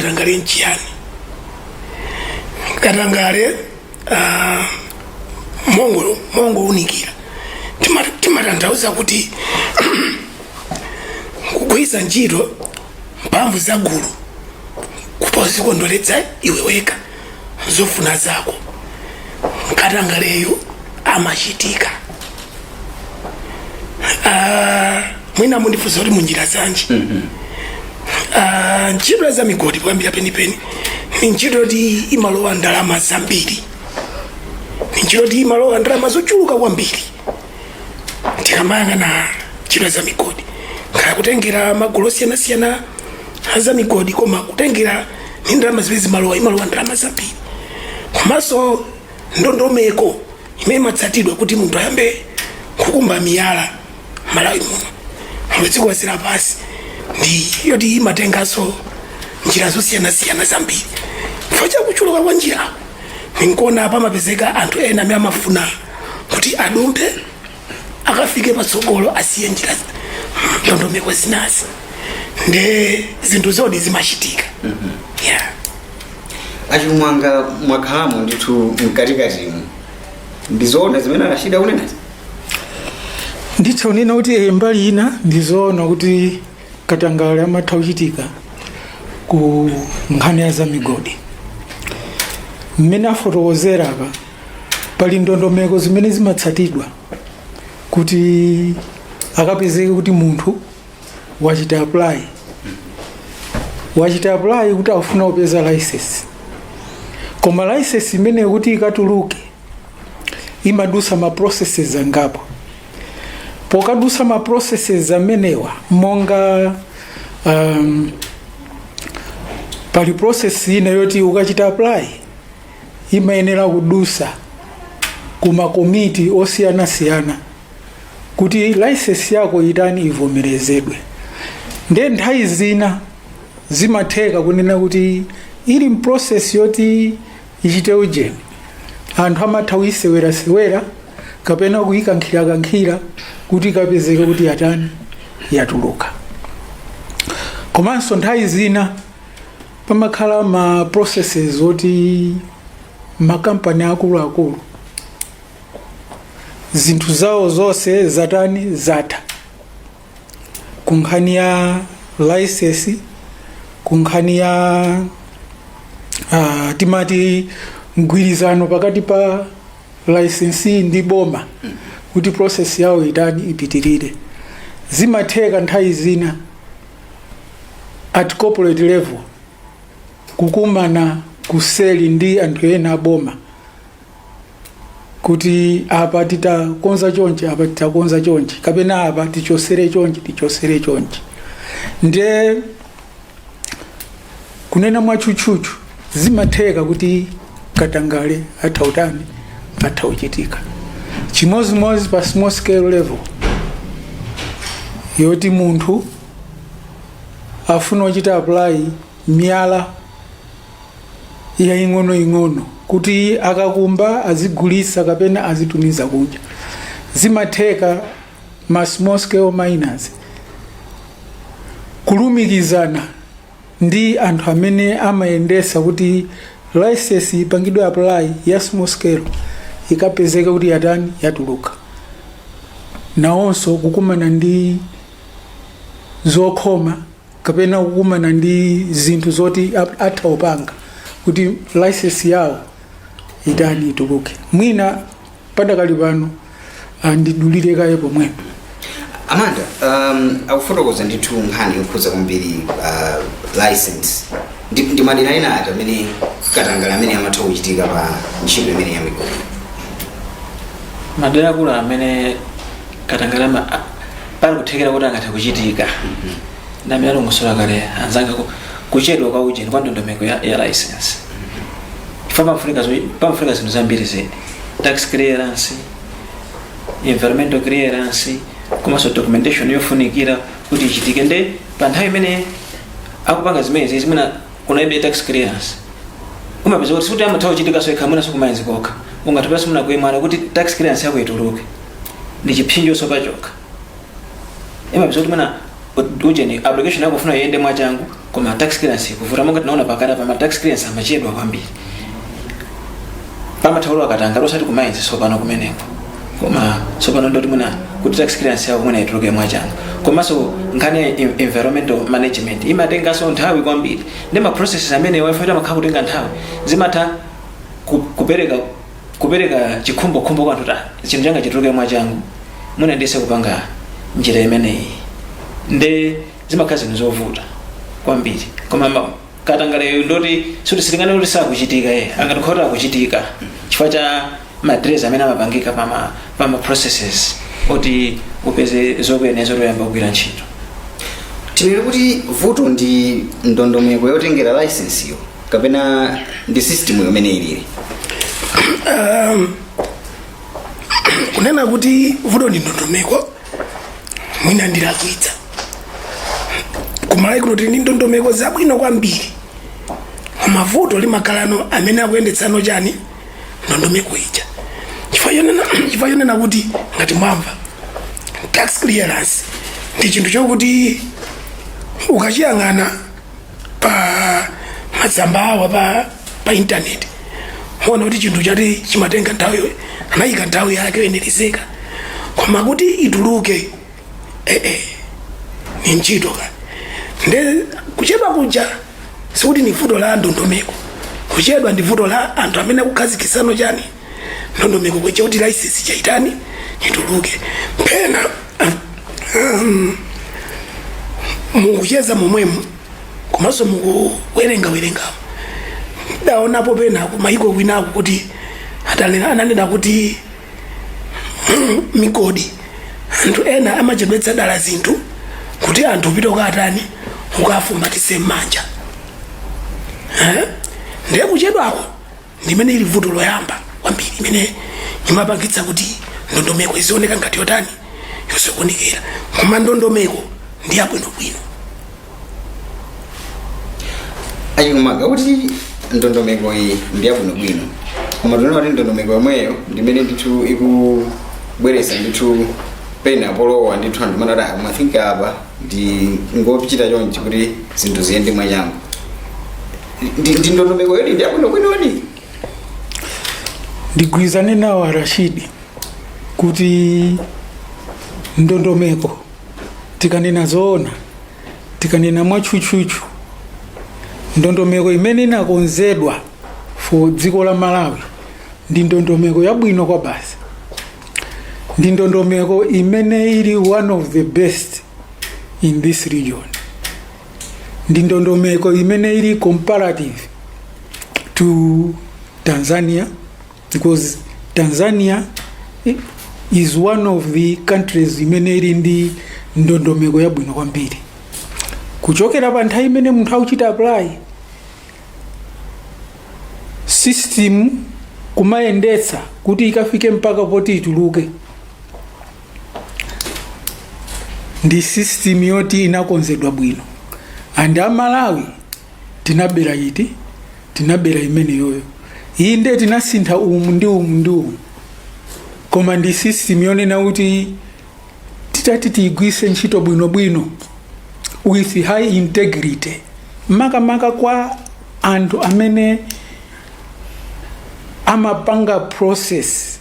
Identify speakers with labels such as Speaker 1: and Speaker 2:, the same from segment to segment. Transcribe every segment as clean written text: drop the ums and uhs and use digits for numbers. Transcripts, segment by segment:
Speaker 1: Katangale nchiyani? Katangale, mongounikira, timatanthauza kuti kugwiritsa ntchito mphamvu za gulu kupozikondweretsa iwe wekha, zofuna zako. Katangaleyo amachitika. Mwina mundifunsa kuti munjira zanji? Ntchito za migodi, kuyambira penipeni, ni ntchito yoti imalowa ndalama zambiri, ni ntchito yoti imalowa ndalama zochuluka kwambiri. Tikamayang'ana ntchito za migodi, kaya kutengera magulu osiyanasiyana za migodi, koma kutengera ni ndalama zimene zimalowa, imalowa ndalama zambiri. Komanso ndondomeko imene imatsatidwa kuti munthu ayambe kukumba miyala Malawi muno, dziko lonse lapansi, ndi yoti imatenganso njira zosiyanasiyana zambiri. Chifukwa chakuchuluka kwa njira, ninkuona pamapezeka anthu ena amene amafuna kuti adumphe, akafike patsogolo, asiye njira, ndondomeko zinazi. Nde zinthu zodi zimachitika, yeah.
Speaker 2: Achimwanga, mwakhalamo ndithu mkatikatimu, ndizoona zimene Rashida kunenazi?
Speaker 3: Nditha kunena kuti mbali ina ndizoona kuti katangale amatha kuchitika ku nkhani ya zamigodi. Mmene afotokozera apa, pali ndondomeko zimene zimatsatidwa kuti akapezeke kuti munthu wachita apply kuti afuna kupeza license. Koma license imeneyo kuti ikatuluke, imadusa ma processes angapo. Pokadusa ma processes amenewa, monga pali process ina yoti ukachita apply imayenera kudusa ku makomiti osiyanasiyana kuti license yako itani, ivomerezedwe. Nde nthawi zina zimatheka kunena kuti ili m'process yoti ichite ujeni, anthu amatha kuyisewerasewera kapena kuyikankhirakankhira kuti ikapezeke kuti yatani, yatuluka. Komanso nthawi zina pamakhala ma processes oti makampani akuluakulu zinthu zawo zonse zatani, zatha, ku nkhani ya license, ku nkhani ya timati mgwirizano pakati pa licensee ndi boma kuti process yawo itani, ipitirire. Zimatheka nthawi zina at corporate level kukumana kuseli ndi anthu ena aboma kuti apa titakonza chonchi, apa titakonza chonchi, kapena apa tichosere chonchi, tichosere chonchi. Ndiye kunena mwatchutchutchu, zimatheka kuti katangale atha utani, atha kuchitika. Chimozimozi pa small scale level yoti munthu afuna kuchita apply miyala yaing'onoing'ono kuti akakumba azigulisa kapena azitumiza kunja, zimatheka ma small scale miners kulumikizana ndi anthu amene amayendesa kuti license ipangidwe apply ya small scale, ikapezeke kuti yatani, yatuluka. Nawonso kukumana ndi zokhoma kapena kukumana ndi zinthu zoti atha kupanga kuti license yawo itani, ituluke. Mwina padakali pano andidulire kaye pomwepo.
Speaker 2: Amanda, akufotokoza ndithu nkhani yokhudza kwambiri license. Ndi madera ena ati amene katangale amene amatha kuchitika pa ntchito imene ya migodi?
Speaker 4: Madera akulu amene katangale pali kuthekera kuti angathe kuchitika ndi amene alongosola kale anzanga, kuchedwa kwa ujeni, kwa ndondomeko ya license, chifukwa pamafunika zinthu zambiri zedi: tax clearance, environmental clearance, komanso documentation yofunikira kuti ichitike. Nde pa nthawi imene akupanga zimenezi, zimene kunalibe tax clearance, umapeza kuti sikuti amatha kuchitikanso yekha, mwina sikumayenzi kokha, ungathe muna kuyimana kuti tax clearance yako ituluke ndi chipsinjo pachokha. Imapeza kuti mwina Ujeni, application yako ufuna iyende mwachangu, koma tax clearance ikuvuta. Monga tinaona pakati pa, ma tax clearance amachedwa kwambiri. Pamathaulu akatangale osati ku mines sopano kumeneko, koma sopano ndoti mwina kuti tax clearance yako mwina ituluke mwachangu. Komanso nkhani ya environmental management imatenganso nthawi kwambiri, ndi ma processes amene waifota amakhala kutenga nthawi, zimatha kupereka chikhumbokhumbo kwa anthu ta chinthu changa chituluke mwachangu, mwina ndise kupanga njira imeneyi. Nde zimakhala zinthu zovuta kwambiri. Koma katangaleyo ndoti suti sitingane kuti sakuchitika, ye angatikhala akuchitika chifukwa cha ma delays amene amapangika pama processes oti upeze zokuyeneza toyamba kugwira ntchito.
Speaker 2: Tinene kuti vuto ndi ndondomeko yotengera license yo, kapena ndi system yomene ilili?
Speaker 1: Kunena kuti vuto ndi ndondomeko mwina ndilakwitsa. Kumalawi kuno tili ndi ndondomeko zabwino kwambiri, koma vuto limakhalano amene akuyendetsano chani, ndondomeko ija, chifukwa chonena kuti ngati mwamva, tax clearance ndi chinthu chokuti ukachiyang'ana pa masamba awa pa internet, muona kuti chinthu chati chimatenga nthawi, anayika nthawi yake yoyenerezeka, koma kuti ituluke, ni ntchito ka. Nde kuchedwa kuja sikuti ni vuto la ndondomeko, kuchedwa ndi vuto la anthu amene akukhazikitsano chani, ndondomeko kuja, kuti license chaitani, ituluke. Pena mukucheza momwemo komanso mukuwerenga werengamo, ndaonapo pena kumayiko kwinako kuti ananena kuti migodi, anthu ena amachedwetsa dala zinthu kuti anthu upite ukatani, ukafumbatise m'manja. Eh? Ndiye kuchedwako ndimene ili vuto loyamba kwambiri imene imapangitsa kuti ndondomeko izioneka ngati yotani, yosokonekera, koma ndondomeko ndi yabwinobwino.
Speaker 2: Achikumaga kuti ndondomeko iyi ndi yabwinobwino, koma tinaona kuti ndondomeko yomweyo ndimene ndithu ikubweretsa ndithu pena polowa ndithu anthu manati mwathink apa ndi ngochita chonchi kuti zinthu ziyende mwachangu. Ndi ndondomeko yodi ndi yabwinobwinodi?
Speaker 3: Ndigwirizane nawo Arashidi kuti ndondomeko, tikanena zoona, tikanena mwatchutchutchu, ndondomeko imene inakonzedwa for dziko la Malawi ndi ndondomeko yabwino kwa basi, ndi ndondomeko imene ili one of the best in this region, ndi ndondomeko imene ili comparative to Tanzania, because Tanzania is one of the countries imene ili ndi ndondomeko yabwino kwambiri. Kuchokera pa nthawi imene munthu akuchita apply, system kumayendetsa kuti ikafike mpaka poti ituluke, ndi system yoti inakonzedwa bwino. And Amalawi tinabera iti? Tinabera imeneyoyo. Inde, tinasintha umu ndi umu ndi umu, koma ndi system yonena kuti titati tiyigwise ntchito bwinobwino with high integrity, makamaka kwa anthu amene amapanga process,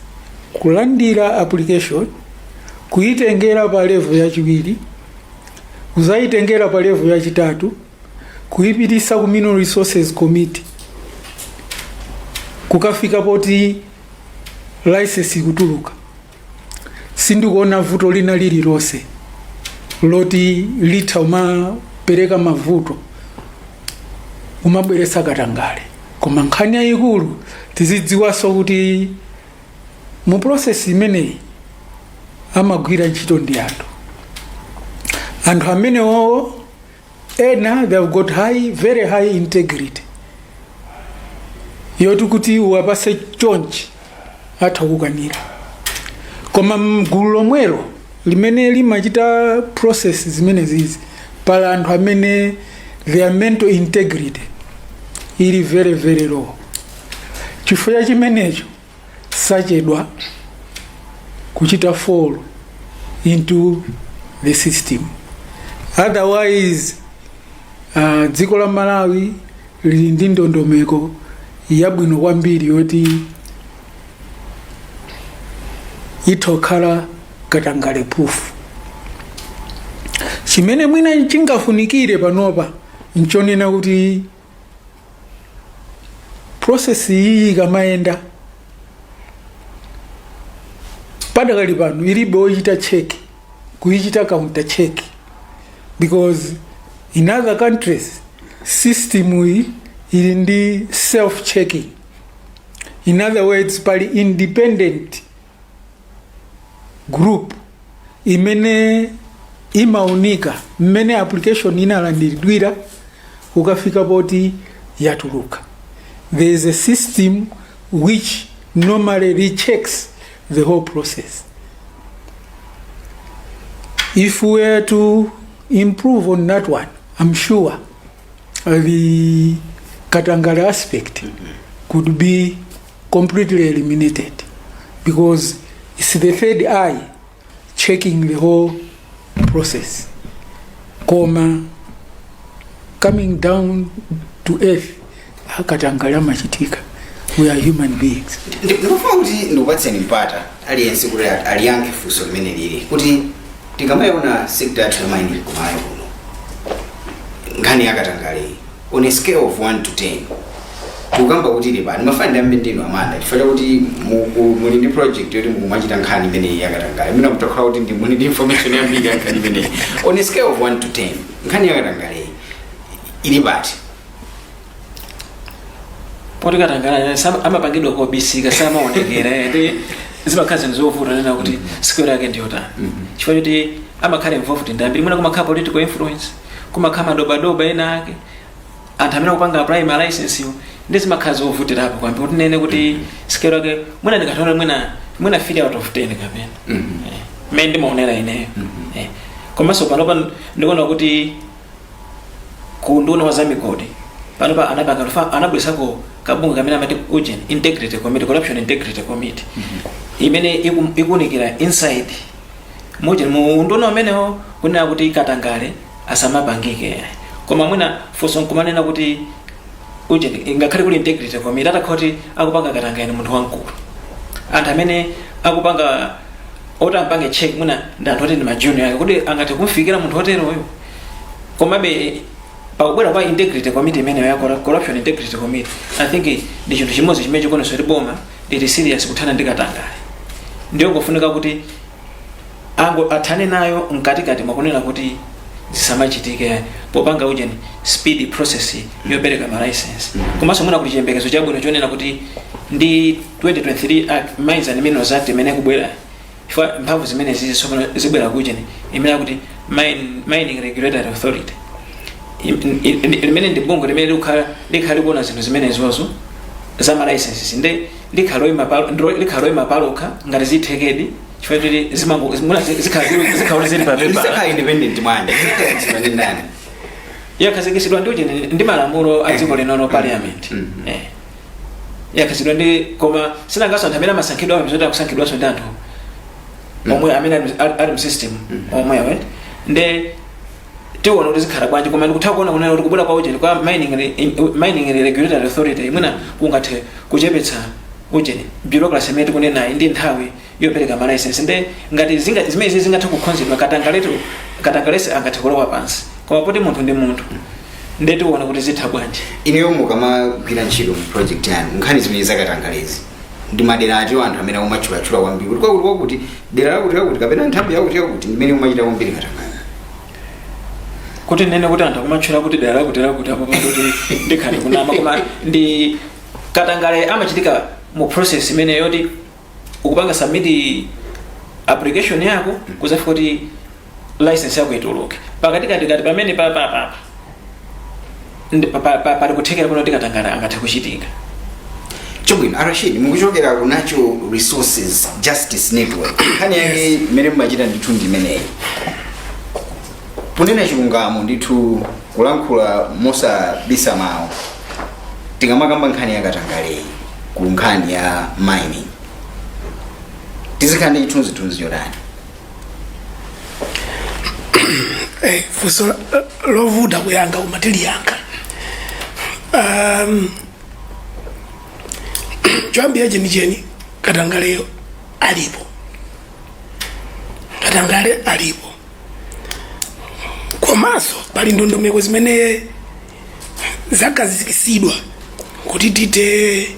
Speaker 3: kulandira application, kuyitengera pa level yachiwiri, kuzayitengera pa level yachitatu, kuyipitisa ku Mineral Resources Committee, kukafika poti license ikutuluka, sindikuona vuto lina lililonse loti litha umapereka mavuto, umabweretsa katangale. Koma nkhani yayikulu, tizidziwanso kuti mu process imeneyi amagwira ntchito ndi anthu. Anthu amenewo ena they have got high, very high integrity yoti kuti uwapase chonchi atha kukanira. Koma mgulu lomwelo limene limachita process zimenezizi, pala anthu amene their mental integrity ili very, very low. Chifukwa chimenecho sachedwa kuchita fall into the system. Otherwise, dziko la Malawi lili ndi ndondomeko yabwino kwambiri yoti itokhala katangale proof. Chimene mwina chingafunikire panopa nchonena kuti process iyi ikamayenda, padakali pano ilibe oyichita check, kuyichita counter check, because in other countries system iyi ili ndi self checking. In other words, pali independent group imene imaunika mmene application inalandiridwira kukafika poti yatuluka. There is a system which normally rechecks the whole process. If we were to improve on that one, I'm sure the katangale aspect could be completely eliminated, because it's the third eye checking the whole process. Koma coming down to earth, akatangale amachitika. We are human beings.
Speaker 2: Ndikufuna kuti ndikupatseni mpata aliyense kuti aliyankhe funso limene lili kuti tikamayiona sector yathu ya mining kuMalawi kuno, nkhani yakatangale, on a scale of 1 to 10, tikukamba kuti ili pano. Mafani ndiyambe ndinu Amanda, chifukwa chakuti muli ndi project yoti mukumachita nkhani imeneyi yakatangale. Mwina mutakhala kuti ndi muli ndi information yambiri ya nkhani imeneyi. On a scale of 1 to 10, nkhani yakatangale ili pati?
Speaker 4: Poti katangale amapangidwa kobisika, samaonekera, ndi zimakhala zinthu zovuta nena kuti scale yake ndiyotani, chifukwa choti amakhala involved ndi ambiri. Mwina kumakhala political influence, kumakhala madobadoba ena ake, anthu amene akupanga apply ma license iwo, ndi zimakhala zovutirapo kwambiri kuti nene kuti scale yake. Mwina ndikatona mwina 3 out of 10 kapena mmene ndimaonera ineyo. Komanso panopa ndikuona kuti ku nduna wa zamigodi panopa anapanga lufa, anabweresako kabungwe kamene amati ujeni integrity committee, corruption integrity committee, imene ikuunikira inside mujeni mu unduna umenewo kunena kuti katangale asamapangike. Koma mwina funso nkumanena kuti ujeni, ngakhale kuli integrity committee, atakhala kuti akupanga katangale ni munthu wamkulu, anthu amene akupanga oti ampange check mwina ndi anthu oti ndi majunior ake, kuti angathe kumfikira munthu oteroyo? Komabe pakubwera kwa integrity committee imeneyo ya corruption integrity committee, I think ndi chinthu chimodzi chimene chikuonetsa kuti boma lili serious kuthana ndi katangale. Ndiyo ngofunika kuti ango athane nayo mkatikati mwakunena kuti zisamachitike popanga ujeni speed process yopereka ma license. Komanso mwina kuti chiyembekezo chabwino chonena kuti ndi 2023 Act, Mines and Minerals Act imene ikubwera, chifukwa mphamvu zimene zizi tsopano zibwera kuujeni imene akuti Mining Regulatory Authority, limene ndi bungwe limene likhala likuona zinthu zimenezozo za ma licenses, ndi likhala loyima palokha ngati zithekedi, chifukwa choti zimango mwina zikhala zili pa paper.
Speaker 2: Lisakhala independent bwanji? Ndi ndani?
Speaker 4: Yakhazikitsidwa ndi ujeni, ndi malamulo a dziko linono, parliament. Yakhazikitsidwa ndi, koma sinangaso anthu amene amasankhidwa amapeza kuti akusankhidwanso ndi anthu omwe amene ali mu system omwewe. Nde tiona kuti zikhala bwanji, koma ndikutha kuona kunena kuti kubwera kwa ujeni kwa Mining Regulatory Authority mwina kungathe kuchepetsa ujeni bureaucracy imene tikunenayi ndi nthawi yopereka ma license. Nde ngati zimene zingathe kukhonzedwa, katangalese angathe kulowa pansi. Koma poti munthu ndi munthu, nde tiona kuti zitha bwanji.
Speaker 2: Ineyo mukamagwira ntchito mu project yanu, nkhani zimene zakatangalezi, ndi madera atiwo anthu amene akumatchulatchula kwambiri kuti kwakuti kwakuti, dera lakuti lakuti kapena nthambi yakuti yakuti ndimene umachita kwambiri katangale?
Speaker 4: Kuti nene kuti anthu akumatchula kuti dera lakuti lakuti, apo kuti ndikhale kunama. Koma ndi katangale amachitika mu process imene yoti ukupanga submit application yako kuzafika kuti license yako ituluke, pakati kati kati pamene pa pa pa ndi pali kuthekera kuno kuti katangale angathe kuchitika.
Speaker 2: Chabwino, Arashid, mukuchokera ku Natural Resources Justice Network. Nkhani yake imene mumachita ndithu ndi imeneyi. Kunena chilungamo ndithu, kulankhula mosabisa mawu, tikamakamba nkhani ya katangaleyi ku nkhani ya mining, tizikhala ndi chithunzithunzi chotani?
Speaker 1: Funso lovuta kuyankha, koma tiliyankha. Choyambira chenicheni, katangaleyo alipo, katangale alipo, komanso pali ndondomeko zimene zakhazikitsidwa kuti tite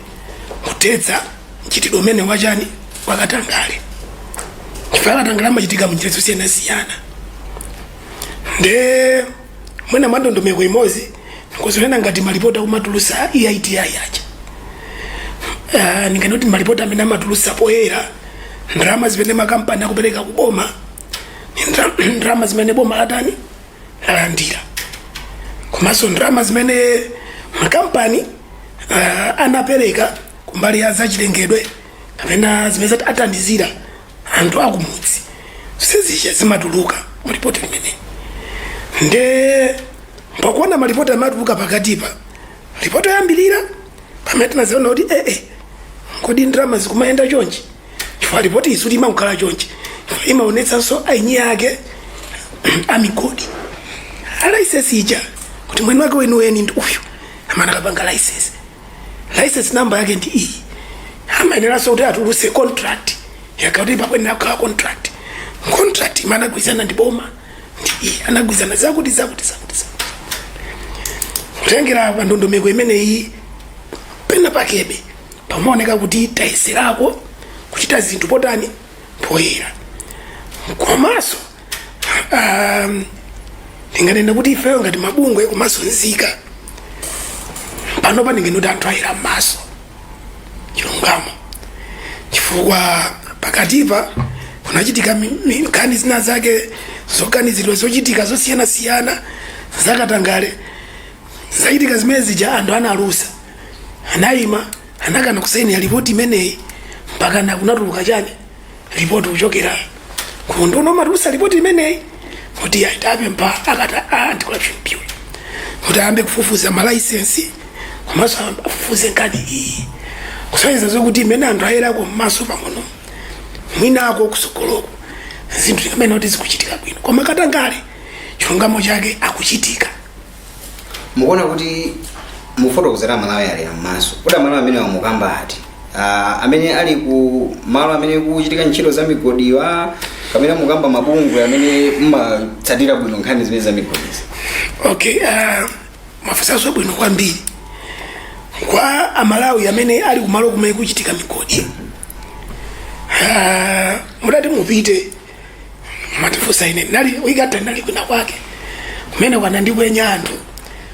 Speaker 1: kuthetsa mchitidwe umene wachani, wakatangale, chifukwa katangale amachitika munjira zosiyanasiyana. Nde mwina mwa ndondomeko imodzi nkuzonena ngati malipoti akumatulusa EITI aja, ninganoti malipoti amene amatulusa poyera ndalama zimene makampani akupereka kuboma ni ndalama zimene boma latani, lalandira, komanso ndalama zimene makampani anapereka kumbali ya zachilengedwe kapena zimene zati athandizira anthu akumudzi, zonsezija zimatuluka mulipoti limene. Nde pakuona malipoti amatuluka pakatipa, ripoti yoyambirira pamene tinaziona kuti kodi ndalama zikumayenda chonchi, chifukwa ripoti isu imakhala chonchi, chifukwa imaonetsanso eni ake amigodi a license ija, kuti mwini wake weniweni ndi uyu amene akapanga license, license number yake ndi iyi. Amayeneranso kuti atuluse contract yakakuti pakuyenera kukhala contract, contract imene anagwirizana ndi boma ndi iyi, anagwirizana zakuti, zakuti, zakuti, zakuti. Kutengera pa ndondomeko imeneyi, pena pakebe pamaoneka kuti tayeserako kuchita zinthu potani, poyera. Komanso ndinganena kuti ifeyo ngati mabungwe komanso nzika panopa, ndinganena kuti anthu ayera m'maso, chilungamo, chifukwa pakatipa kunachitika nkhani zina zake zoganizidwa, zochitika zosiyanasiyana zakatangale zachitika zimene zija. Anthu analusa, anayima, anakana kusainira ripoti imeneyi, mpaka na kunatuluka chani, ripoti kuchokera ku nduna umatulusa ripoti imeneyi kuti aitapempha akata a Anti-Corruption Bureau kuti ayambe kufufuza ma license komanso afufuze nkhani iyi, kusonyeza zokuti imene anthu ayerako m'maso pang'ono, mwinako kusogoloko zinthu zimene kuti zikuchitika bwino. Koma katangale, chilungamo chake, akuchitika.
Speaker 2: Mukuona kuti mufotokozera Malawi ali m'maso, kuti Amalawi amene wamukamba ati amene ali ku malo amene kuchitika ntchito za migodiwa, kapena mukamba mabungwe amene mmatsatira bwino nkhani zimene za migodizi?
Speaker 1: Okay, mafunso bwino kwambiri. Kwa Amalawi amene ali kumalo kumene kuchitika migodi, mudati mupite, matifunsa ine, nali wikata, nali kwina kwake kumene kwana ndikwenya anthu,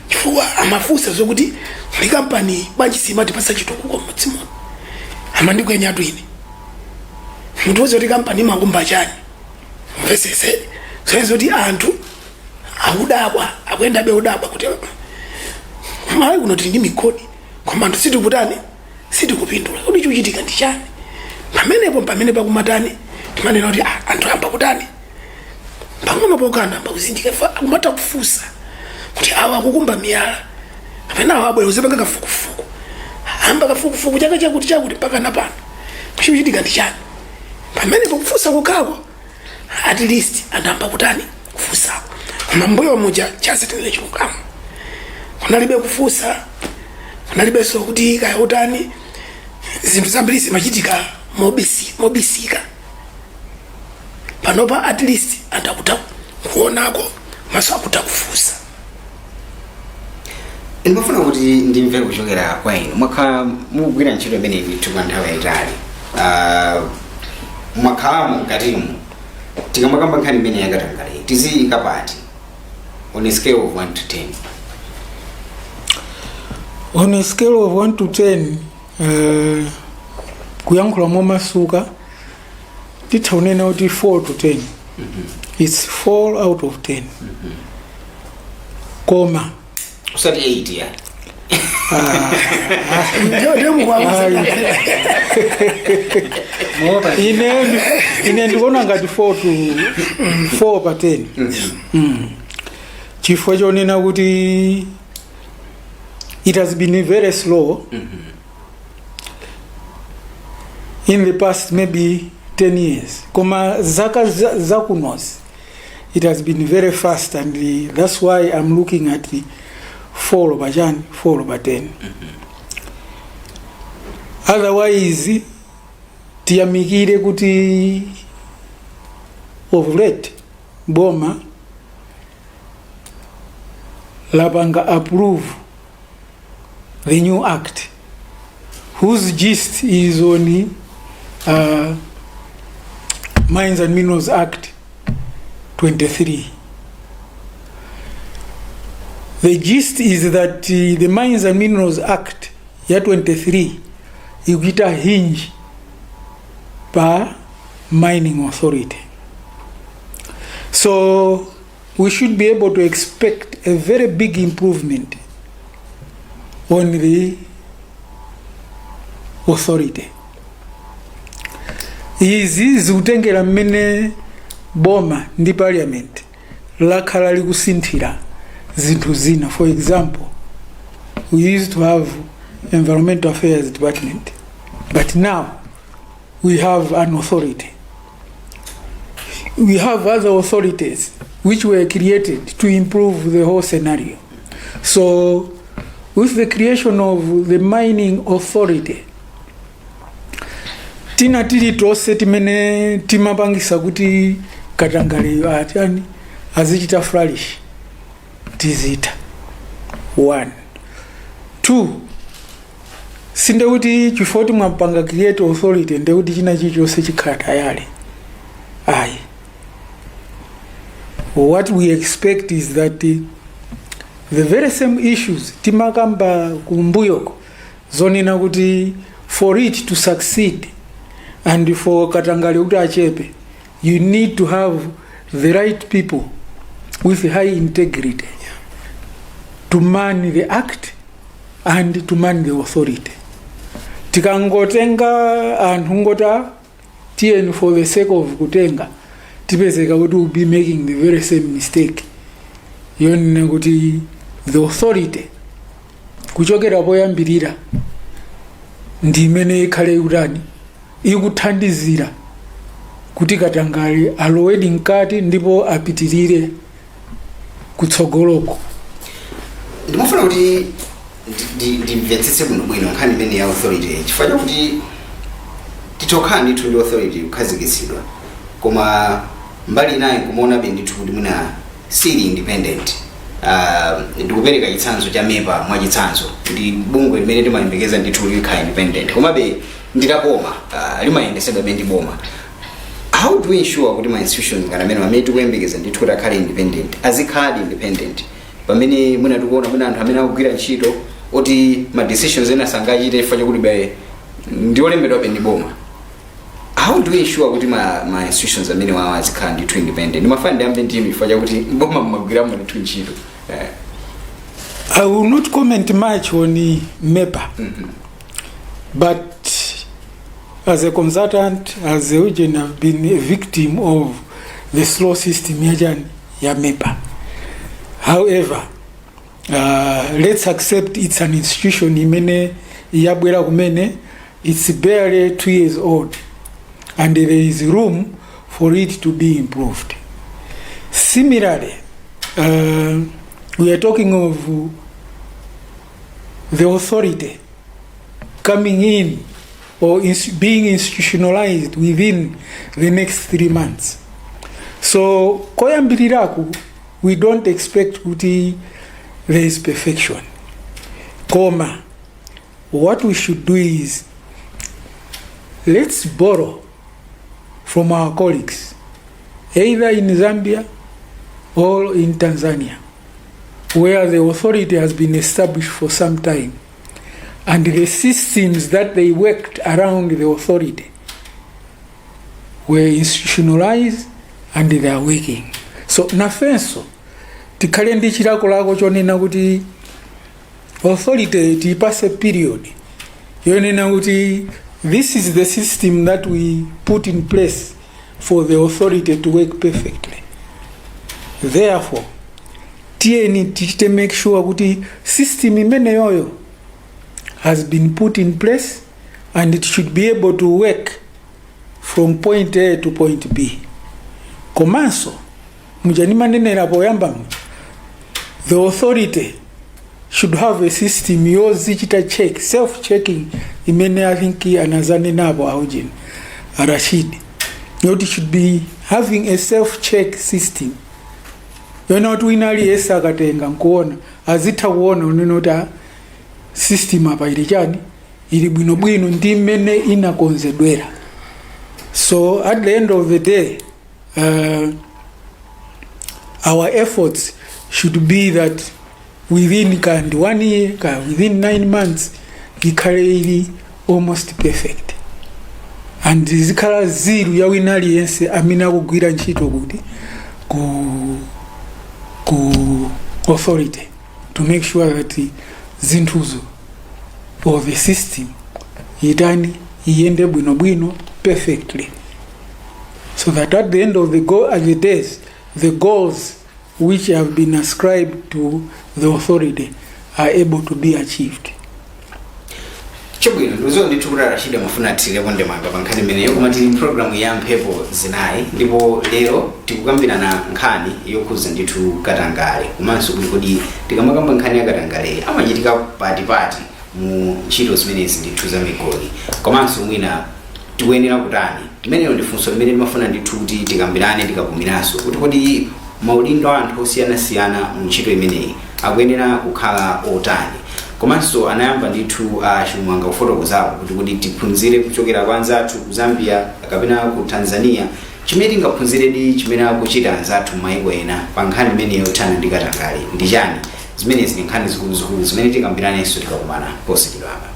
Speaker 1: chifukwa amafunsa zokuti muli kampani bwanji simatipasa chitukuko m'mudzi muno. Amandikwenya atu ine, mutiuze kuti kampani imakumba chani, mvesese. Zoyenza kuti anthu akudabwa, akuyendabe udabwa kuti Malawi kuno tili ndi migodi koma anthu sitikutani, sitikupindula. Kuti chikuchitika ndi chani pamenepo? Pamene pakumatani, timanena kuti anthu amba kutani, pang'ono pokha amba kuzindika, fa akumata kufunsa kuti awa akukumba miyala kapena awa abwera uzipanga kafukufuku, amba kafukufuku chaka chakuti chakuti mpaka napano, chikuchitika ndi chani pamenepo? Kufunsa kukhako, at least anthu amba kutani, kufunsako. Koma mbuyo muja chazitinene chilungamo, kunalibe kufunsa, kunalibenso kuti kaya utani, zinthu zambiri zimachitika mobisika. Panopa at least anthu akutha kuonako, maso akutha kufunsa.
Speaker 2: Ndimafuna kuti ndimve kuchokera kwa inu. Mwakhala mukugwira ntchito imeneyi ndithu kwa nthawi yayitali. Mwakhalamo mkatimu. Tikamakamba nkhani imene yakatangale, tiziyika pati on a scale of 1 to 10?
Speaker 3: On a scale of 1 to 10, kuyankhula momasuka, titha kunena kuti 4 to 10. It's 4 out of 10, koma
Speaker 2: Usati 8 ya?
Speaker 1: Ndio mukwakuza.
Speaker 3: Ine ndikuona ngati 4 to 4 pa 10, chifukwa chonena kuti it has been very slow in the past maybe 10 years, koma zaka zakunozi It has been very fast, and that's why I'm looking at the 4 pa chani, 4 pa 10. Otherwise, tiyamikire kuti of late boma lapanga approve the new act whose gist is on Mines and Minerals Act 23. The gist is that the Mines and Minerals Act ya 23 ikuita hinge pa mining authority. So we should be able to expect a very big improvement on the authority. Izi zikutengera mmene boma ndi parliament lakhala likusinthira zinthu zina. For example, we used to have Environmental Affairs Department, but now we have an authority. We have other authorities which were created to improve the whole scenario. So with the creation of the mining authority, tina tili tonse timene timapangisa kuti katangaleyo atani, azichita flourish, tizita. One, two, sindekuti chifukwa mwapanga create authority ndekuti china chilichonse chikhala tayale, ayi. What we expect is that the very same issues timakamba kumbuyoko, zonena kuti for it to succeed and for katangale kuti achepe, you need to have the right people with high integrity to man the act and to man the authority. Tikangotenga anthu ngota tiyeni for the sake of kutenga, tipezeka kuti we'll be making the very same mistake yonena kuti the authority kuchokera poyambirira ndi imene ikhale ikutani, ikuthandizira kuti katangale alowedi mkati ndipo apitirire kutsogoloko.
Speaker 2: Ndimafuna kuti ndimvetsetse bwinobwino nkhani imene ya authority, chifukwa chakuti titokhala ndithu ndi authority kukhazikitsidwa, koma mbali inayi nkumaonabe ndithu kuti mwina sili independent. Ndikupereka chitsanzo cha MEPA. Mwachitsanzo, ndi bungwe limene timayembekeza ndithu kuti likhala independent, komabe ndilaboma, limayendesedwabe ndi boma. How do we ensure kuti ma institutions ngati amene, amene tikuyembekeza ndithu kuti akhale independent, azikhaladi independent, pamene mwina tikuona mwina anthu amene akugwira ntchito oti ma decisions ena sangachite chifukwa chakuti be ndiolembedwabe ndi boma? How do we ensure kuti ma institutions amene wawa azikhala ndithu independent? Ndimafuna ndiyambe ndimi chifukwa chakuti boma mmagwiramo ndithu ntchito.
Speaker 3: I will not comment much on MEPA, but as a consultant, as a agent, I've been a victim of the slow system ya ya MEPA. However, let's accept it's an institution imene yabwera kumene, it's barely 2 years old, and there is room for it to be improved. Similarly, we are talking of the authority coming in or being institutionalized within the next 3 months. So koyambiriraku we don't expect kuti there is perfection, koma what we should do is let's borrow from our colleagues either in Zambia or in Tanzania, where the authority has been established for some time and the systems that they worked around the authority were institutionalized and they are working. So nafenso tikhale ndi chilakolako chonena kuti authority tiyipase period yonena kuti this is the system that we put in place for the authority to work perfectly. Therefore, tiyeni tichite make sure kuti system imeneyoyo has been put in place and it should be able to work from point A to point B. Komanso Muja nimanenera poyamba muja, the authority should have a system yozichita check, self checking, imene I think anazanenapo aujini Rashid, yoti should be having a self check system yona kuti wina aliyense akatenga nkuona, azitha kuona unene kuti, ah, system apa ili chani, ili bwinobwino ndi mmene inakonzedwera. So at the end of the day, our efforts should be that within kandi one year ka within 9 months ikhale ili almost perfect and zikhala zeal ya wina aliyense amene akugwira ntchito kuti ku authority to make sure that zinthuzo or the system itani, iyende bwinobwino perfectly, so that at the end of the go at the days, the goals which have been ascribed to the authority are able to be achieved.
Speaker 2: Chabwino, ndikudziwa ndithu kuti Arashidi amafuna athirepo ndemanga pa nkhani imeneyo, koma tili programu ya Mphepo Zinayi ndipo lero tikukambirana nkhani yokhuza ndithu katangale, komanso kuti kodi tikamakamba nkhani ya katangale amachitika patipati mu ntchito zimenezi ndithu za migodi, komanso mwina tikuyenera kutani. Imeneyo ndi funso limene timafuna ndithu kuti tikambirane tikapumiranso, kuti kodi maudindo a anthu osiyanasiyana mu ntchito imeneyi akuyenera kukhala otani. Komanso anayamba ndithu a Chimwanga kufotokozapo kuti tiphunzire kuchokera kwa anzathu ku Zambia kapena ku Tanzania. Chimene tingaphunziredi chimene akuchita anzathu m'mayiko ena pa nkhani imeneyo yothana ndi katangale ndi chani? Zimenezi ndi nkhani zikuluzikulu zimene tikambiranenso tikakumana posachedwapa.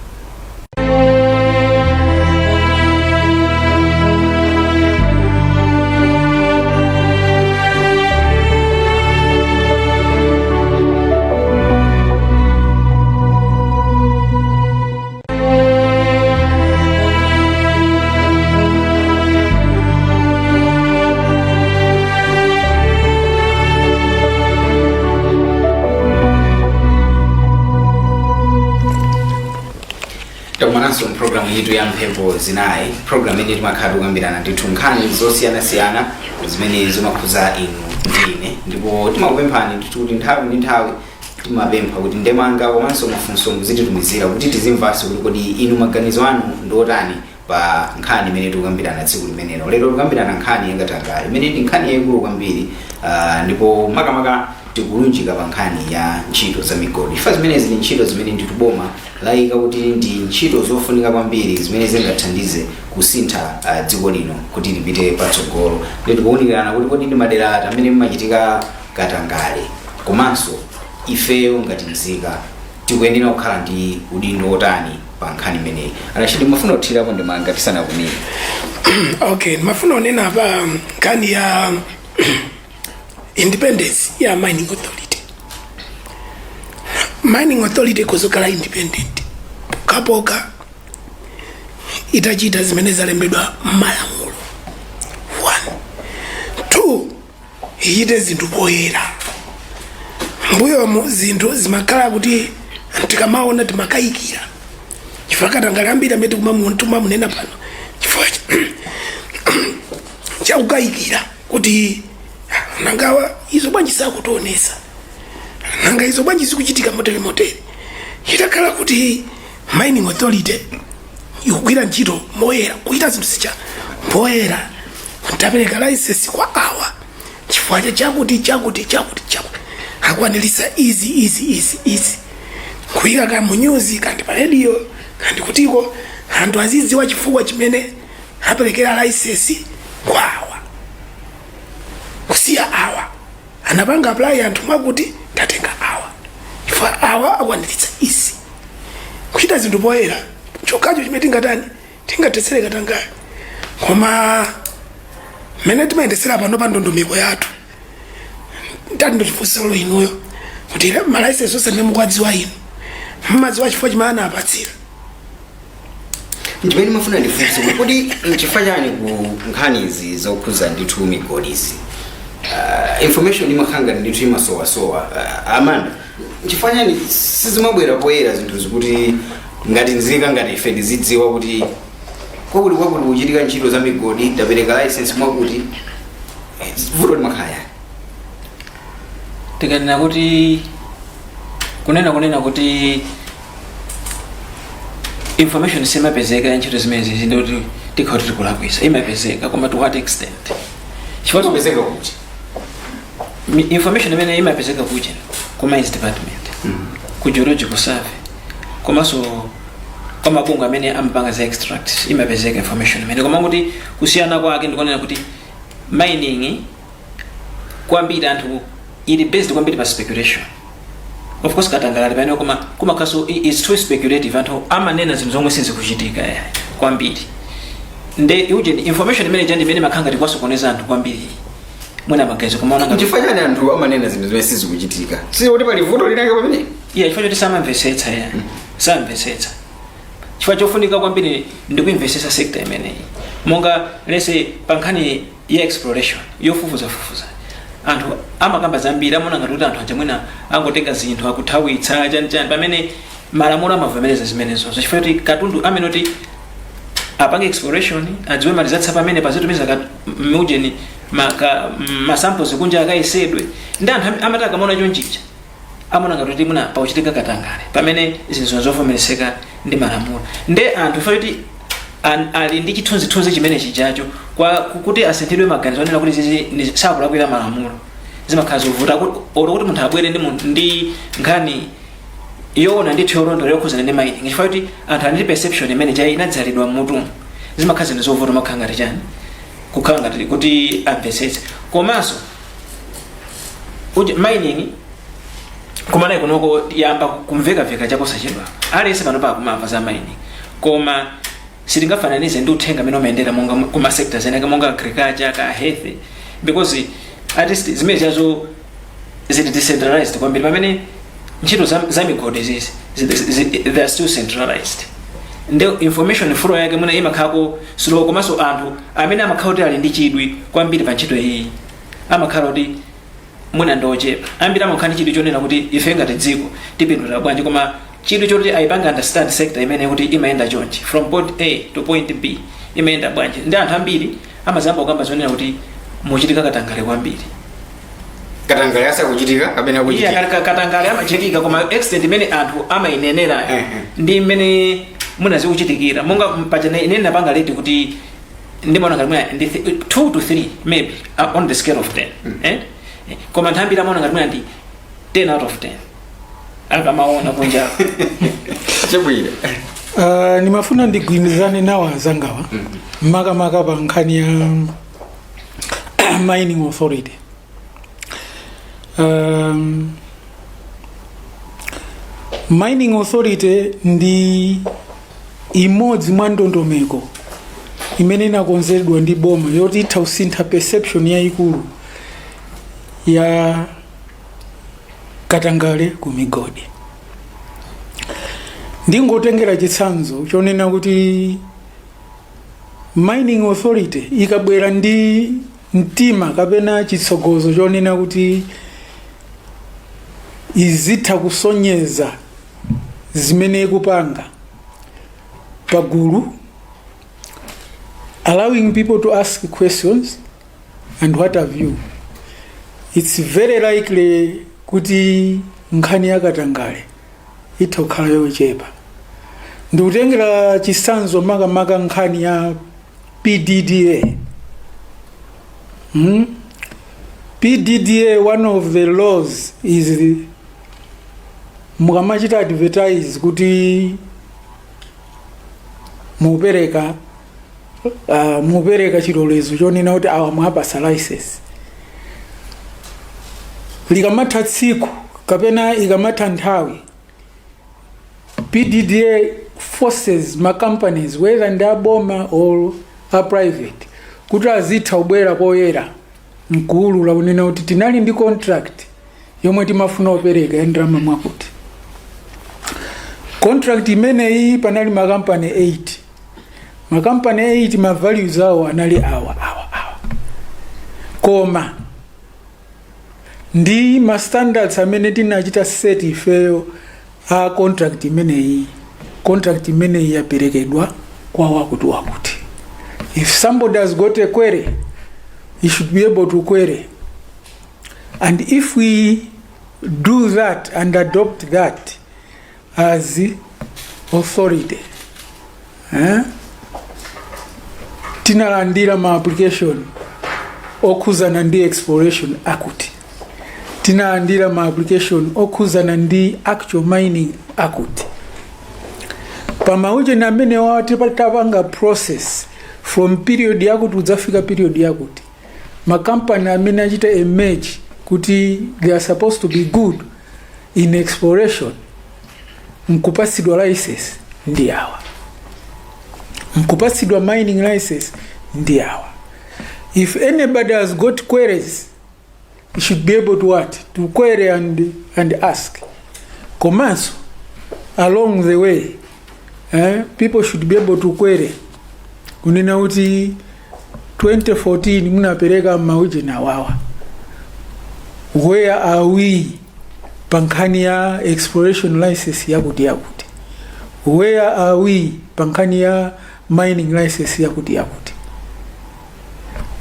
Speaker 2: Takumananso mpulogalamu yathu ya Mphepo Zinayi, program imene timakhala tikukambirana ndithu nkhani zosiyanasiyana zimene zimakhuza inu ndi ine. Ndipo timakupemphani ndithu kuti nthawi ndi nthawi timapempha kuti ndemanga komanso mafunso muzititumizira kuti tizimvanso kuti kodi inu maganizo anu ndi otani pa nkhani imene tikukambirana tsiku limenelo. Lero tikukambirana nkhani yakatangale, imene ndi nkhani yayikulu kwambiri, ndipo makamaka tikulunjika pa nkhani ya ntchito za migodi. Ifa zimenezi ndi ntchito zimene ndithu boma layika kuti ndi ntchito zofunika kwambiri zimene zingathandize kusintha dziko lino kuti lipite patsogolo. Ndi tikuwunikirana kuti kodi ndi madera ati amene mumachitika katangale, komanso ifeyo ngati nzika tikuyenera kukhala ndi udindo wotani pa nkhani imeneyi. Arashidi, mafuna kuthirapo ndemanga tisanakumire?
Speaker 1: Okay, ndimafuna kunena pa nkhani ya independence ya mining authority. Mining authority ikuzokhala independent pokhapokha itachita zimene zalembedwa m'malamulo. One, two, ichite zinthu poyera. Mbuyomu zinthu zimakhala kuti tikamaona timakayikira, chifukwa katangale ambiri amene tikumamunena pano chifukwa chakukayikira kuti, "Ah, nangawa izo bwanji sakutionesa? Nanga izo bwanji zikuchitika motere motere?" Itakhala kuti mining authority ikugwira ntchito moyera, kuchita zinthu zija poyera, tapereka license kwa awa chifukwa cha chakuti chakuti chakuti chakuti, akwanirisa izi izi izi izi, kuyika ka mu news kandi pa radio kandi kutiko, anthu azidziwa chifukwa chimene aperekera license kwa awa, kusiya awa. Anapanga apply anthu mwakuti, tatenga awa chifukwa awa akwaniritsa izi. Kuchita zinthu poyera chokhacho chimene tingatani, tingathetsere katangale. Koma mmene timayendesera pano pa ndondomeko yathu, ndati ndifunselo inuyo kuti ma license onse amene mukuwadziwa inu, mmadziwa chifukwa chimene anapatsira?
Speaker 2: Chimene mafuna ndifunse kuti kodi nchifukwa chani ku nkhani izi zokhuza ndithu migodizi information imakhala ngati ndithu imasowasowa? Amanda, nchifukwa chani sizimabwera poyera zinthu zikuti ngati nzika ngati ife tizidziwa kuti kwakuti kwakuti kuchitika ntchito za migodi, tapereka license mwakuti? Vuto limakhala yani?
Speaker 4: Tikanena kuti kunena kuti information simapezeka ya ntchito zimenezi, ndikuti tikhala tiri kulakwisa. Imapezeka, koma to what extent? Chifukwa
Speaker 2: Chipezeka kuti?
Speaker 4: Information imene imapezeka kuja ku mines department, ku geological survey, komanso kwa mabungwe amene amapanga za extract, imapezeka information imene. Koma kuti kusiyana kwake ndikonena kuti mining kwambiri anthu ili based kwambiri pa speculation. Of course katangale pamene, koma kumakhaso it's too speculative. Anthu amanena zinthu zomwe sizikuchitika ya kwambiri. Nde uje information imene jandi imene makhala ngati kwasokoneza anthu kwambiri mwina maganizo, kumaona ngati
Speaker 2: Chifukwa chani anthu amanena zinthu zimene sizikuchitika? Sikuti pali vuto linake pamene?
Speaker 4: Iya, chifukwa choti samamvetsetsa. Ya, samamvetsetsa. Chifukwa chofunika kwambiri ndikuimvetsetsa sector imeneyi. Monga lese pa nkhani ya exploration, yofufuzafufuza, anthu amakamba zambiri, amaona ngati kuti anthu aja mwina angotenga zinthu akuthawitsa chanichani, pamene malamulo amavomereza zimenezo, chifukwa choti katundu amene kuti apange exploration, adziwe malizatsa pamene pazitumiza mujeni ma samples kunja akayesedwe. Ndi anthu amati akamaona chonchicha amaona ngati kuti muna pakuchitika katangale, pamene zinthu zovomerezeka ndi malamulo. Nde anthu fa kuti ali ndi chithunzithunzi chimene chijacho, kwa kuti asinthidwe maganizo anena kuti zizi sakulakwira malamulo, zimakhala zovuta. Olo kuti munthu abwere ndi nkhani yoona ndithu, yolondola, yokhuzana ndi mining, chifukwa kuti anthu ali ndi perception imene cha inadzalidwa mutu, zimakhala zinthu zovuta, makhala ngati chani, kukhala ngati kuti amvetsetse. Komanso mining kumanayi kunoko yamba kumvekaveka chaposachedwa. Aliyense pano pakumamva za mining, koma sitingafananize ndi uthenga amene umayendera monga kuma sectors ena monga agriculture ka health, because at least zimene chazo zili decentralized kwambiri, pamene ntchito za migodi zizi they are still centralized. Nde information flow yake mwina imakhalako slow. Komanso anthu amene amakhala kuti ali ndi chidwi kwambiri pa ntchito iyi amakhala kuti mwina ndochepa. Ambiri amakhala ndi chidwi chonena kuti ife ngati dziko tipindulira bwanji, koma chidwi choti ayipanga understand sector imene kuti imayenda chonchi, from point A to point B imayenda bwanji, ndi anthu ambiri amazamba kukamba zonena kuti muchitika katangale kwambiri.
Speaker 2: Katangale asakuchitika kapena
Speaker 4: Iya,
Speaker 2: kuchitika?
Speaker 4: Katangale amachitika, koma extent imene anthu amayinenerayo ndi imene munazikuchitikira, monga paja ine napanga rate kuti ndimaona ngati mwina ndi 2 to 3 maybe, on the scale of 10, eh? Koma anthu ambiri amaona ngati mwina ndi 10 out of 10 akamaona kunja.
Speaker 2: Chabwino.
Speaker 3: Nimafuna ndigwirizane nawo anzangawa, makamaka pa nkhani ya mining authority. Mining authority ndi imodzi mwa ndondomeko imene inakonzedwa ndi boma yoti itha kusintha perception yayikulu ya katangale ku migodi. Ndingotengera chitsanzo chonena kuti mining authority ikabwera ndi mtima kapena chitsogozo chonena kuti izitha kusonyeza zimene ikupanga pagulu, allowing people to ask questions and what have you, it's very likely kuti nkhani yakatangale itha kukhala yochepa. Ndikutengera chitsanzo makamaka nkhani ya PDDA. PDDA, one of the laws is mukamachita advertise kuti mupereka chilolezo chonena kuti awa mwapasa license, likamatha tsiku kapena ikamatha nthawi, PDDA forces ma companies, whether ndi aboma or a private, kuti azitha kubwera poyera mkuulula kunena kuti tinali ndi contract yomwe timafuna kupereka ya ndalama mwakuti. Contract imeneyi panali makampani 8, makampani 8 ma values awo anali awa, awa, awa, koma ndi ma standards amene tinachita set ifeyo a contract imeneyi, contract imeneyi yaperekedwa kwa wakuti wakuti. If somebody has got a query, he should be able to query, and if we do that and adopt that as authority, eh? Tinalandira ma application okhuzana ndi exploration, akuti tinalandira ma application okhuzana ndi actual mining, akuti pamaujeni amene wati tapanga process from period yakuti udzafika period yakuti, makampani amene achita emerge kuti they are supposed to be good in exploration nkupasidwa license ndi awa, nkupasidwa mining license ndi awa. If anybody has got queries, you should be able to what? To query and ask. Komanso along the way, people should be able to query kunena kuti 2014 munapereka maujeni awawa, where are we pa nkhani ya exploration license yakuti yakuti? Where are we pa nkhani ya mining license yakuti yakuti?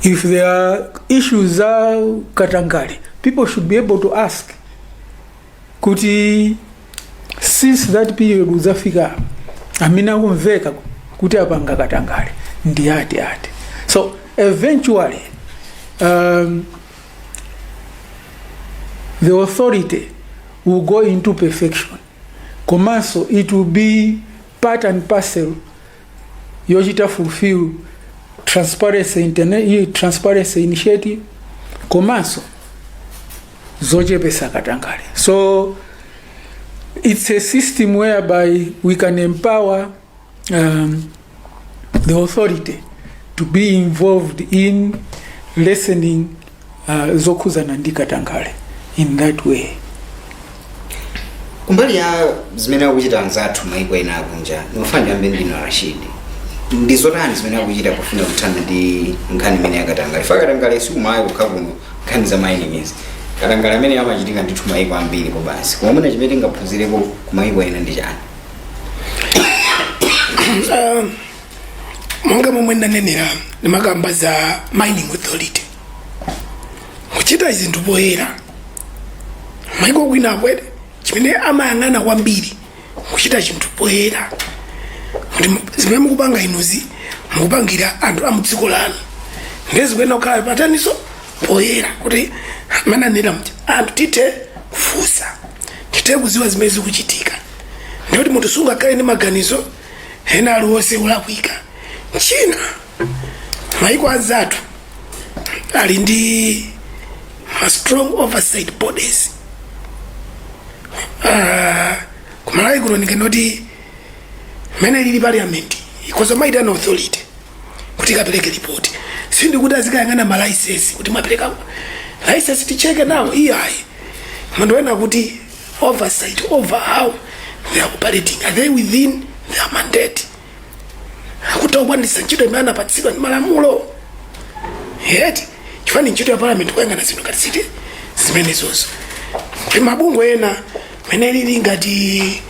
Speaker 3: If there are issues za katangale, people should be able to ask kuti since that period udzafika, amene akumveka kuti apanga katangale ndi ati ati? So eventually the authority will go into perfection, komanso it will be part and parcel yochita fulfill transparency, internet, transparency initiative, komanso zochepesa katangale. So it's a system whereby we can empower the authority to be involved in lessening zokhuzana ndi katangale in that way.
Speaker 2: Kumbali ya zimene akuchita anzathu maiko ena akunja, ndimafuna ndiyambe ndinu Rashid, ndi zotani zimene akuchita pofuna kuthana ndi nkhani imene yakatangale? Fa katangale sikumayi kukha kuno, nkhani za mining izi, katangale amene amachitika ndithu maiko ambiri ko basi. Koma mwina chimene tingaphunzireko ku maiko ena ndi chani?
Speaker 1: Monga momwe ndanenera, ndimakamba za mining authority kuchita zinthu poyera. Maiko kwina akwete chimene amayang'ana kwambiri kuchita chinthu poyera, kuti zimene mukupanga inuzi mukupangira anthu a mudziko lanu, ndezikuyenera kukhala pataniso poyera, kuti mananena mti anthu tithe kufunsa, tithe kuziwa zimene zikuchitika. Ndikuti munthu sungakhale ndi maganizo ena aliwonse ulakwika. China, maiko anzathu ali ndi ma strong oversight bodies. Kumalawi kuno ndinganoti mene lili parliament ikhoza maitana authority kuti ikapereke ripoti. Sindikuti azikayang'ana ma license kuti mwapereka license ticheke nawo, iyayi. Mandoena kuti oversight over how they are operating. Are they within their mandate? Akuti akukwanitsa ntchito imene anapatsidwa ndi malamulo yeti? Chifani ntchito ya parliament kuyang'ana zinthu ngati ziti zimenezozo, kuti mabungwe ena mene lili ngati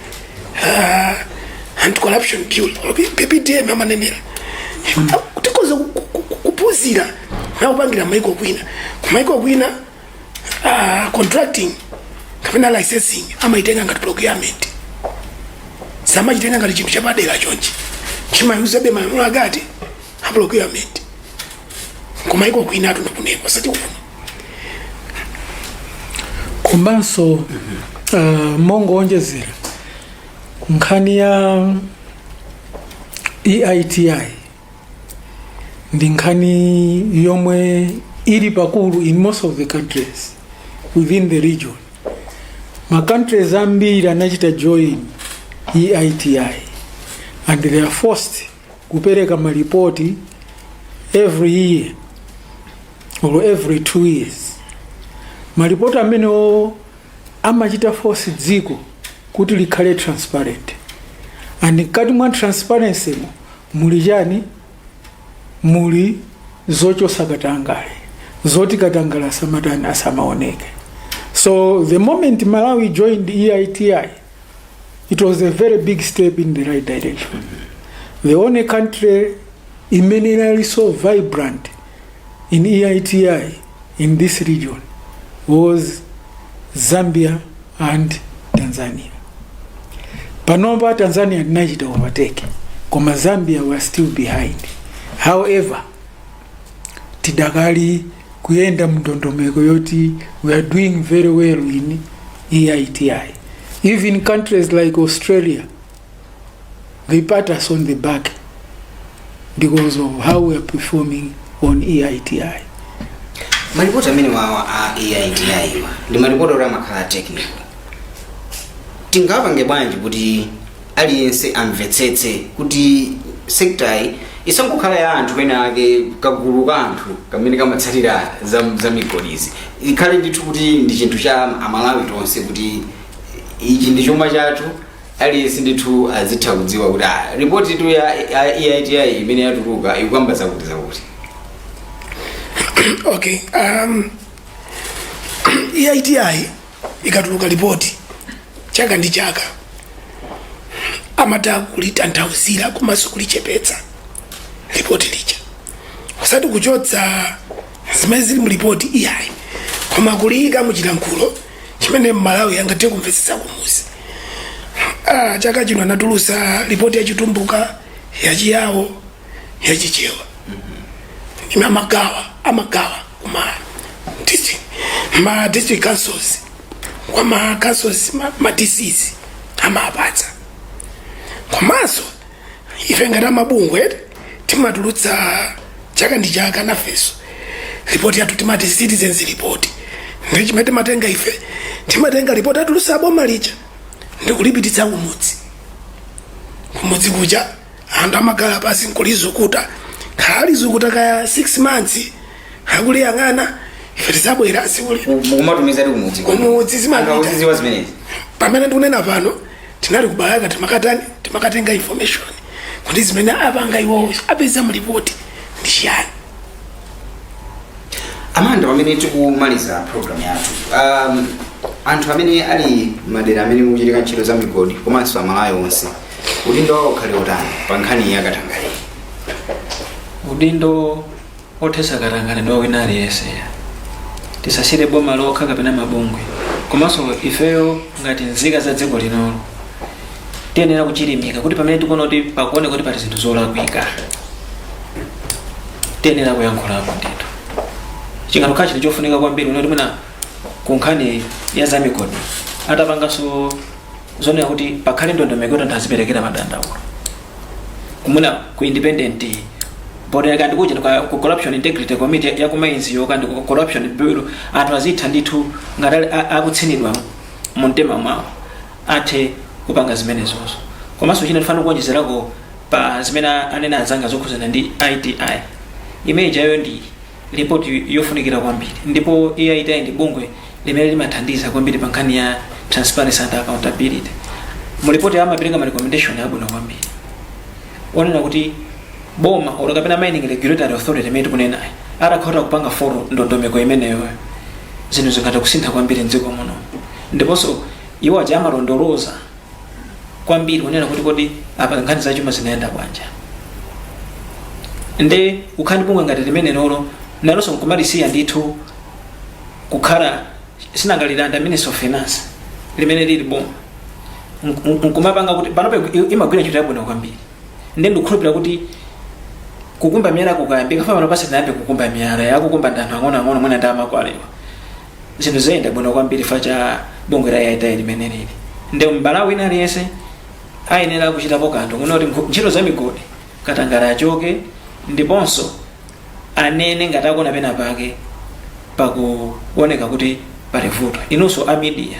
Speaker 1: Anti-Corruption Bureau, PPDM amanenera, tikoza kuphunzira nakupangira maiko kwina. Kumaiko kwina contracting kapena licensing amaitenga ngati procurement, samachitenga ngati chinthu chapadera chonchi. Chimayuzabe malamulo akati a procurement kumaiko kwina atu ndikunena, osati kuno.
Speaker 3: Komanso mongoonjezera nkhani ya EITI, ndi nkhani yomwe ili pakulu in most of the countries within the region. Ma countries ambiri anachita join EITI and they are forced kupereka malipoti every year or every 2 years. Malipoti amenewo amachita force dziko kuti likhale transparent, and mkati mwa transparency mo muli chani? Muli zochosa katangale, zoti katangale asamatani, asamaoneke. So the moment Malawi joined EITI, it was a very big step in the right direction. The only country imene inali so vibrant in EITI in this region was Zambia and Tanzania. Panopa Tanzania tinachita overtake, koma Zambia we are still behind. However, tidakali kuyenda mndondomeko yoti we are doing very well in EITI. Even countries like Australia, they pat us on the back because of how we are performing on EITI.
Speaker 2: Malipoti amene wawa a EITI wa ndi malipoti oti amakhala technical. Tingapange bwanji kuti aliyense amvetsetse kuti sector isangokhala ya anthu ena ake, kagulu ka anthu kamene kamatsatira za migodizi, ikhale ndithu kuti ndi chinthu cha Amalawi tonse, kuti ichi ndi chuma chathu, aliyense ndithu azitha kudziwa kuti ripoti tu ya EITI imene yatuluka ikukamba zakuti zakuti?
Speaker 1: Okay, EITI ikatuluka ripoti chaka ndi chaka, amatha kulitanthauzira komanso kulichepetsa ripoti lija, osati kuchotsa zimene zili mu ripoti iyayi, koma kuliyika muchilankhulo chimene Mmalawi angathe kumvetsetsa kumuzi. Chaka chino anatulusa ripoti Yachitumbuka, Yachiyawo, Yachichewa. Ime amagawa kuma district, ma district councils, kwa ma councils, ma DCs amapatsa. Komanso ife ngati amabungwe timatulutsa chaka ndi chaka nafenso ripoti yathu, timati citizens report. Ndi chimene timatenga ife, timatenga ripoti atulutsa boma lija ndikulipititsa kumudzi. Kumudzi kuja anthu amakhala pasi nkulizukuta, khalizukuta kaya 6 months akuliyang'ana. Ife tizabwera sikuli
Speaker 2: Mukumatumiza ti kumudzi?
Speaker 1: Kumudzi zimapita.
Speaker 2: Anthu akuzidziwa zimenezi?
Speaker 1: Pamene ndikunena pano, tinali kubalaka, timakatani, timakatenga information kuti zimene apanga iwowo apeza mlipoti ndi chiyani.
Speaker 2: Amanda, pamene tikumaliza program yathu, anthu amene ali madera amene mukuchitika ntchito za migodi komanso Amalawi onse, udindo wawo ukhale utani pa nkhani ya katangale?
Speaker 4: Udindo othetsa katangale ndi wina aliyense. Tisasire boma lokha kapena mabungwe, komanso ifeyo ngati nzika za dziko linolo tiyenera kuchilimika kuti pamene tikuona kuti pakuoneka kuti pali zinthu zolakwika, tiyenera kuyankhulapo ndithu. Chingatokhala chinthu chofunika kwambiri unoti mwina ku nkhani ya zamigodi atapanganso zonena kuti pakhale ndondomeko yoti anthu aziperekera madandaulo kumuna ku independent board, kandi kuja ku Corruption Integrity Committee ya ku mines yo, kandi ku Corruption Bureau. Anthu azitha ndithu ngati akutsinidwa mu mtima mwawo, athe kupanga zimenezozo. Komanso china tifana kuonjezerako pa zimene anena anzanga zokhuzana ndi EITI imene ijayo, ndi ripoti yofunikira kwambiri, ndipo EITI ndi bungwe limene limathandiza kwambiri pa nkhani ya transparency and accountability. Mu ripoti amapereka ma recommendation abwino kwambiri onena kuti boma olo kapena Mining Regulatory Authority imene tikunenayi atakhala kupanga follow ndondomeko imeneyo, zinthu zingathe kusintha kwambiri mdziko muno. Ndiponso iwo aja amalondoloza kwambiri kunena kuti kodi apa nkhani zachuma zinayenda bwanji. Nde ukhani bungwe ngati limene lolo nalonso nkumalisiya ndithu kukhala sinangalilanda Minister of Finance limene lili boma, nkumapanga kuti panopa imagwira ntchito yabwino kwambiri. Nde ndikukhulupirira kuti kukumba miyala kukayambika, fa pano pasi tinayambe kukumba miyala, yakukumba ndi anthu ang'onoang'ono mwina ndi amakwalewa, zinthu zayenda bwino kwambiri fa cha bungwe la EITI limene lili. Nde Mmalawi wina aliyense ayenera kuchitapo kanthu kuno kuti ntchito za migodi katangale achoke, ndiponso anene ngati akuona pena pake pakuoneka kuti pali vuto. Inunso a media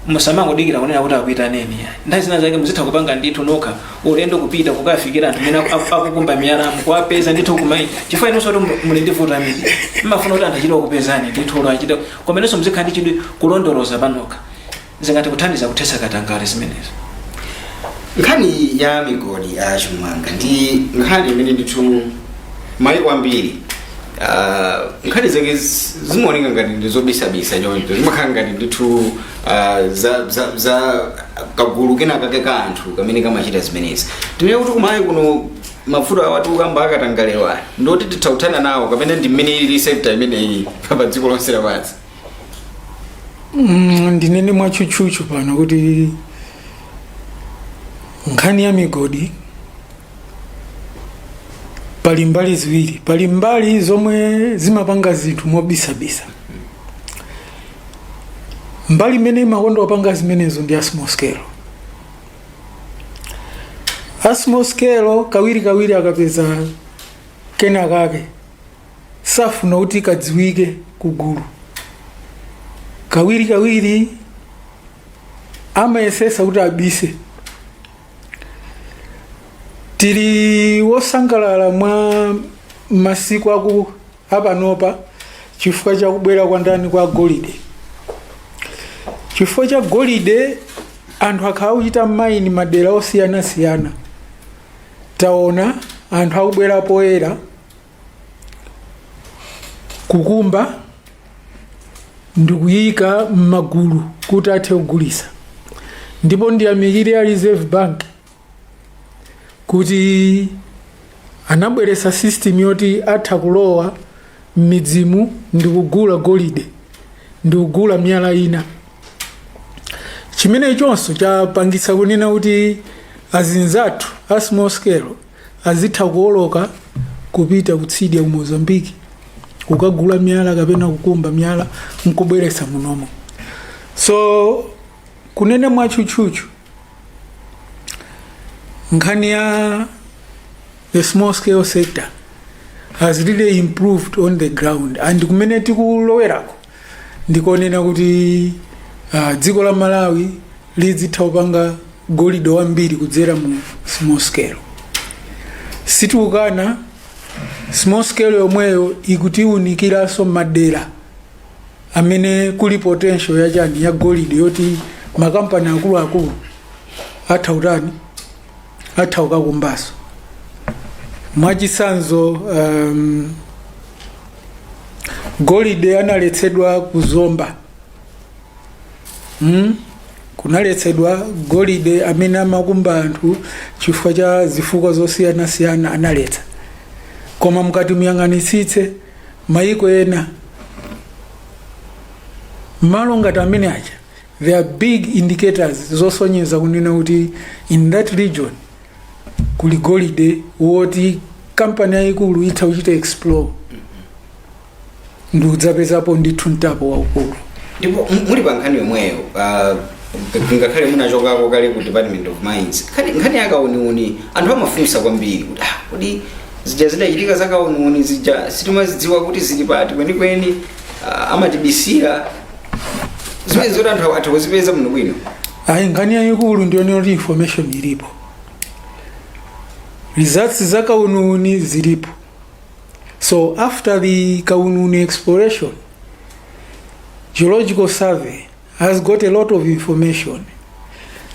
Speaker 4: musamangodikira kunena kuti akuitaneni yayi. Nthawi zina zake muzitha kupanga ndithu nokha ulendo kupita kukafikira anthu amene akukumba miyalamu, kuwapeza ndithu kumayi, chifukwa inunso kuti muli ndi vuto a media, mmafuna kuti anthu achite kukupezani ndithu olo achite, koma inunso muzikhala ndi chidwi kulondoloza panokha. Zingathe kuthandiza kuthetsa katangale zimenezo.
Speaker 2: Nkhani ya migodi, achimwanga, ndi nkhani imene ndithu maiko ambiri nkhani zake zimaoneka ngati ndi zobisabisa choncho, zimakhala ngati ndithu za kagulu kena kake ka anthu kamene kamachita zimenezi. Tinene kuti kumayi kuno mavuto awatu kamba akatangalewa ndoti titha kuthana nawo, kapena ndi mmene ili sector imeneyi pa dziko lonse lapansi?
Speaker 3: Ndinene mwatchutchutchu pano kuti nkhani ya migodi pali mbali ziwiri. Pali mbali zomwe zimapanga zinthu mobisabisa. Mbali imene imakonda kupanga zimenezo ndi a small scale. A small scale kawiri kawiri akapeza kena kake, safuna kuti kadziwike kugulu. Kawiri kawiri amayesesa kuti abise. Tili wosangalala mwa masiku aku apanopa chifukwa chakubwera kwa ndani? Kwa golide. Chifukwa cha golide, anthu akhala akuchita mine madera osiyanasiyana. Taona anthu akubwera poyera kukumba ndikuyika m'magulu kuti athe kugulisa. Ndipo ndiyamikire ya Reserve Bank kuti anabweretsa system yoti atha kulowa m'midzimu ndikugula golide, ndikugula miyala ina. Chimene chonso chapangitsa kunena kuti azinzathu a small scale azitha kuoloka kupita kutsidya ku Mozambique kukagula miyala kapena kukumba miyala nkubweretsa munomo. So kunena mwatchutchutchu, nkhani ya the small scale sector has really improved on the ground, and kumene tikulowerako ndikonena kuti dziko la Malawi lizitha kupanga golide wambiri kudzera mu small scale. Sitikukana, small scale yomweyo ikutiwunikiranso madera amene kuli potential yachani? Ya golide, yoti makampani akuluakulu atha kutani? Atha kukakumbaso. Mwachitsanzo, golide analetsedwa kuzomba. Kunaletsedwa golide amene amakumba anthu chifukwa cha zifukwa zosiyanasiyana, analetsa. Koma mukati muyang'anitsitse mayiko ena, malo ngati amene aja, there are big indicators zosonyeza kunena kuti in that region kuli golide woti kampani yayikulu itha kuchita explore ndi kudzapezapo ndithu mtapo waukulu.
Speaker 2: Ndipo muli pa nkhani yomweyo, ngakhale munachokako kale ku Department of Mines, nkhani yakauniuni, anthu amafunsa kwambiri kuti, ah, kodi zija zidachitika zakauniuni zija sitimazidziwa kuti zili pati kwenikweni? Amatibisira zimene zoti anthu atha kuzipeza muno bwino.
Speaker 3: Ayi, nkhani yayikulu ndiyonena kuti information ilipo, results za kauniuni zilipo. So after the kauniuni exploration, Geological Survey has got a lot of information.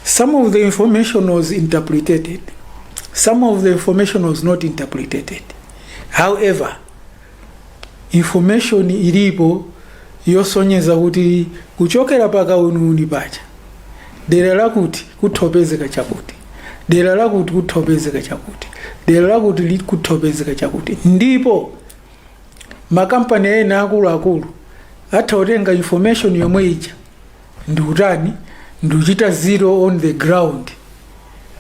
Speaker 3: Some of the information was interpreted, some of the information was not interpreted. However, information ilipo yosonyeza kuti kuchokera pa kauniuni pacha, dera lakuti kuthopezeka chakuti, dera lakuti kuthopezeka chakuti, dera lakuti kuthopezeka chakuti. Ndipo makampani ena akuluakulu atha kutenga information yomwe ija ndikutani? Ndikuchita zero on the ground,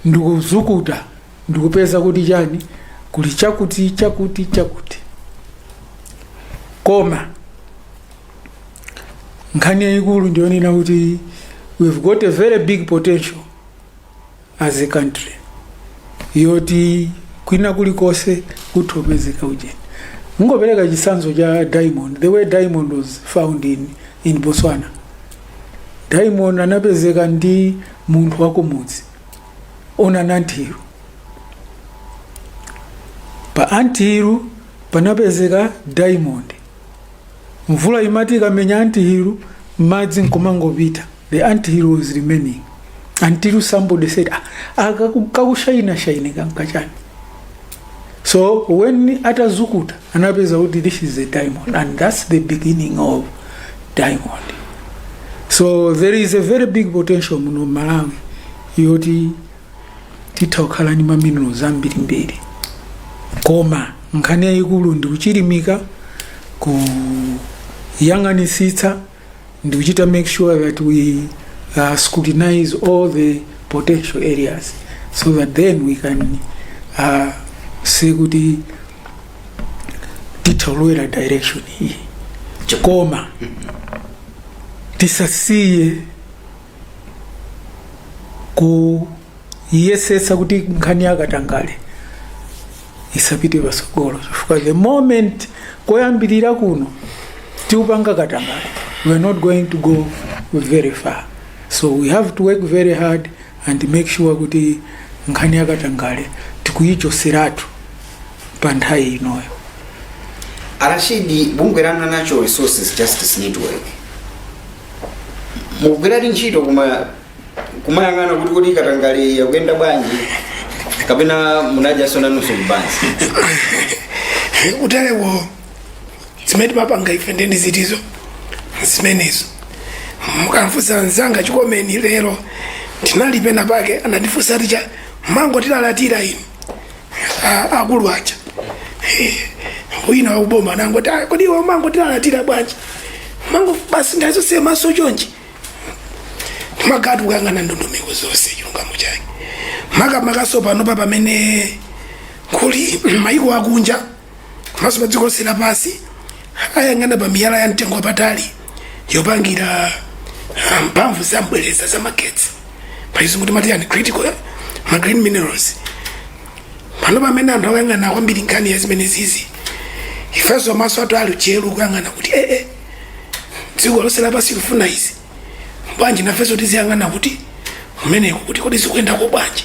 Speaker 3: ndikuzukuta, ndikupeza kuti chani? Kuli chakuti, chakuti, chakuti. Koma nkhani yayikulu ndiyonena kuti we've got a very big potential as a country yoti kwina kulikonse kuthopezeka ujeni. Mungopereka chitsanzo cha diamond, the way diamond was found in Botswana. Diamond anapezeka ndi munthu wakumudzi on an anthill. Pa anthill panapezeka diamond. Mvula imati ikamenya anthill, madzi nkumangopita. The anthill was remaining until somebody said, "Ah, kakushayina shayina kankachani?" So when atazukuta, anapeza kuti this is a diamond, and that's the beginning of diamond. So there is a very big potential muno Malawi yoti titha kukhala ndi maminerals ambirimbiri. Koma nkhani yayikulu ndi kuchilimika, kuyang'anisitsa. Ndikuchita make sure that we scrutinize all the potential areas so that then we can say kuti titha kulowera direction iyi, koma tisasiye kuyesetsa kuti nkhani yakatangale isapite pasogolo, chifukwa the moment koyambirira kuno tiupanga katangale, we are not going to go very far. So we have to work very hard and make sure kuti nkhani yakatangale tikuyichoseratu pa nthawi inoyo.
Speaker 2: Arashidi, bungwe lanu la Natural Resources Justice Network mukugwiradi ntchito kuma kumayang'ana kuti katangale yakuyenda bwanji, kapena munadyaso nanunso kubanzi?
Speaker 1: Kutereko zimene timapanga ife ndeni zitizo zimenezo. Mukamfunsa mzanga Chikomeni, lero tinali pena pake, anandifunsa ticha mango tilalatira inu akulu aja. Wina wakuboma anangoti, "Ah, kodi iwe mango tilalatira bwanji? Mango basi ndazonse maso chonchi." Timakati kuyang'ana ndondomeko zonse, chilungamo chake makamakaso panopa pamene kuli maiko akunja komanso pa dziko lonse lapansi ayang'ana pa miyala ya mtengo wapatali yopangira mphamvu zambwereza za magetsi, pachizungu timati yani critical ma green minerals. Pano pamene anthu akuyang'ana kwambiri nkhani ya zimene zizi, ifenso maso athu ali tcheru kuyang'ana kuti ee, dziko lonse lapansi lifuna izi, bwanji nafenso tiziyang'ana kuti kumeneko kuti kodi zikuyendako bwanji,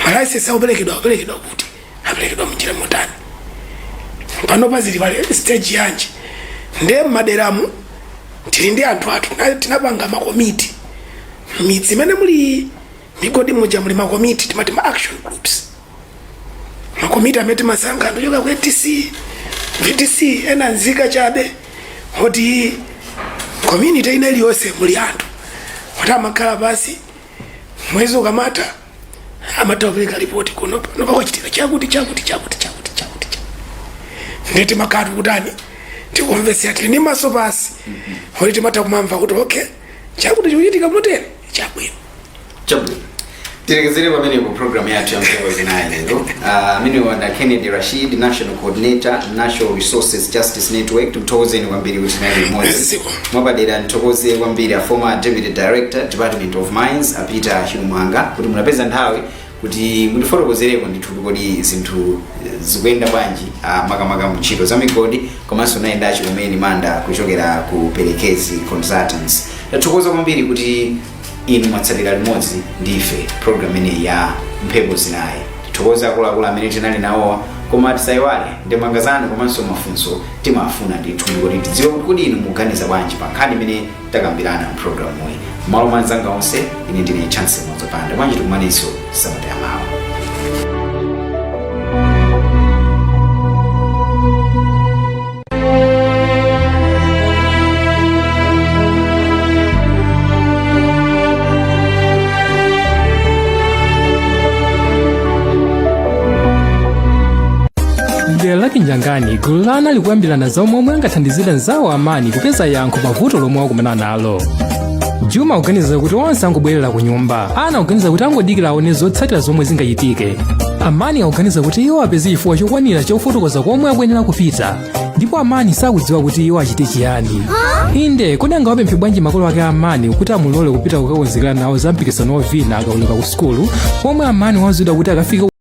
Speaker 1: ma licence akuperekedwa, akuperekedwa kuti, aperekedwa munjira motani, pano pazili pale stage yanji. Nde mmaderamu tili ndi anthu athu, tinapanga makomiti midzi imene muli migodi muja, muli makomiti timati ma action groups, makomiti amene timasankha anthu choka ku ATC, VTC, ena nzika chabe, kuti community ina iliyonse muli anthu kuti amakhala pasi, mwezi ukamatha amatha kupereka ripoti kuno, pano pakuchitika chakuti, chakuti, chakuti, chakuti, chakuti, chakuti. Ndiye timakhala tikutani, tikumvetsera, tili ndi maso pasi kuti timatha kumamva kuti okay, chakuti chikuchitika motere, chabwino.
Speaker 2: Chabwino, tilekezere pamenepo program yathu ya Mphepo Zinayi lero. Amene wanda Kennedy Rashid, national coordinator, National Resources Justice Network, tikuthokozeni kwambiri kuti tinali limodzi.
Speaker 1: Ziko.
Speaker 2: Mwapadera nthokoze kwambiri a former deputy director, Department of Mines, a Peter Chilumwanga, kuti munapeza nthawi kuti mutifotokozereko ndithu kodi zinthu zikuyenda bwanji, makamaka mntchito za migodi, komanso nayenda Chikomeni Manda kuchokera ku Perekezi Consultants. Tathokoza kwambiri kuti inu mwatsatira limodzi ndife program imeneyi ya Mphepo Zinayi. Tithokoze akuluakulu amene tinali nawowa, koma tisayiwale ndemanga zanu komanso mafunso timafuna ndithu kuti tidziwe kuti kodi inu mukuganiza bwanji pa nkhani imene takambirana mpulogalamuyi. Malo mwa anzanga onse, ine ndine Chance Mozopanda. Bwanji tikumanenso sabata yamawa.
Speaker 5: Mdera la Kinjangani, gulu la ana likuyambirana za omwe angathandizire mzawo Amani kupeza yankho pa vuto lomwe akumana nalo. Juma akuganiza kuti onse angobwerera ku nyumba. Ana akuganiza kuti angodikira aone zotsatira zomwe zingachitike. Amani akuganiza kuti iwo apeze chifukwa chokwanira chofotokoza komwe akuyenera kupita, ndipo Amani sakudziwa kuti iwo achite chiyani. Inde, kodi angawapemphe bwanji makolo ake Amani kuti amulole kupita kukakonzekera nawo za mpikisano wovina akauluka ku sukulu, pomwe Amani wauzidwa kuti akafike